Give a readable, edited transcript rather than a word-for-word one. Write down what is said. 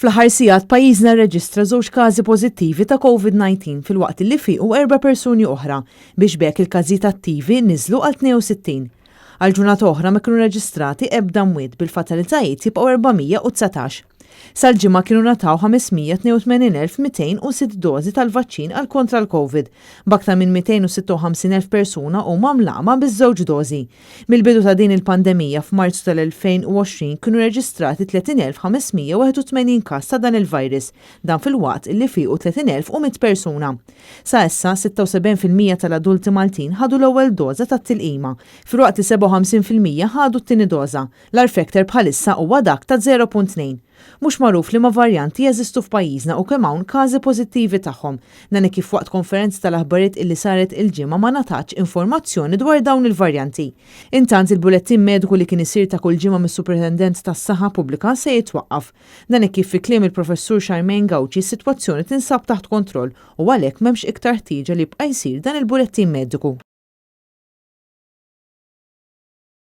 Fl-aħħar sigħat pajjiżna rreġistra żewġ każi pożittivi ta' Covid-19 filwaqt li fiequ erba' persuni oħra biex b'hekk il-każijiet attivi niżlu għal 62. Għal ġurnata oħra ma kienu reġistrati ebda mwiet bil-fatalitajiet jibqgħu 419. Sal-Ġimgħa kienu ngħataw 582,206 dożi tal-vaċċin għal kontra l-Covid, b'aktar minn 256,000 persuna huma mlaqqma biż-żewġ dożi. Mill-bidu ta' din il-pandemija f'Marzu tal-2020 kienu reġistrati 30,581 każ ta' dan il-virus, dan filwaqt li fiequ 30,100 persuna. Sa issa, 76% tal-adulti Maltin ħadu l-ewwel doża tat-tilqima, filwaqt li 57% ħadu t-tieni doża. L-R factor bħalissa huwa dak ta' 0.2. Mhux magħruf liema varjanti jeżistu f'pajjiżna u kemm hawn każi pożittivi tagħhom. Dan hekk kif waqt konferenza tal-aħbarijiet illi saret il-Ġimgħa ma ngħatatx informazzjoni dwar dawn il-varjanti. Intant il-bulettin mediku li kien isir ta' kull ġimgħa mis-Supretendent tas-Saħħa Pubblika se jitwaqqaf. Dan hekk kif fi kliem il-Professur Charmaine Gauci s-sitwazzjoni tinsab taħt kontroll u għalhekk m'hemmx iktar ħtieġa li jibqa' jsir dan il-bulettin mediku.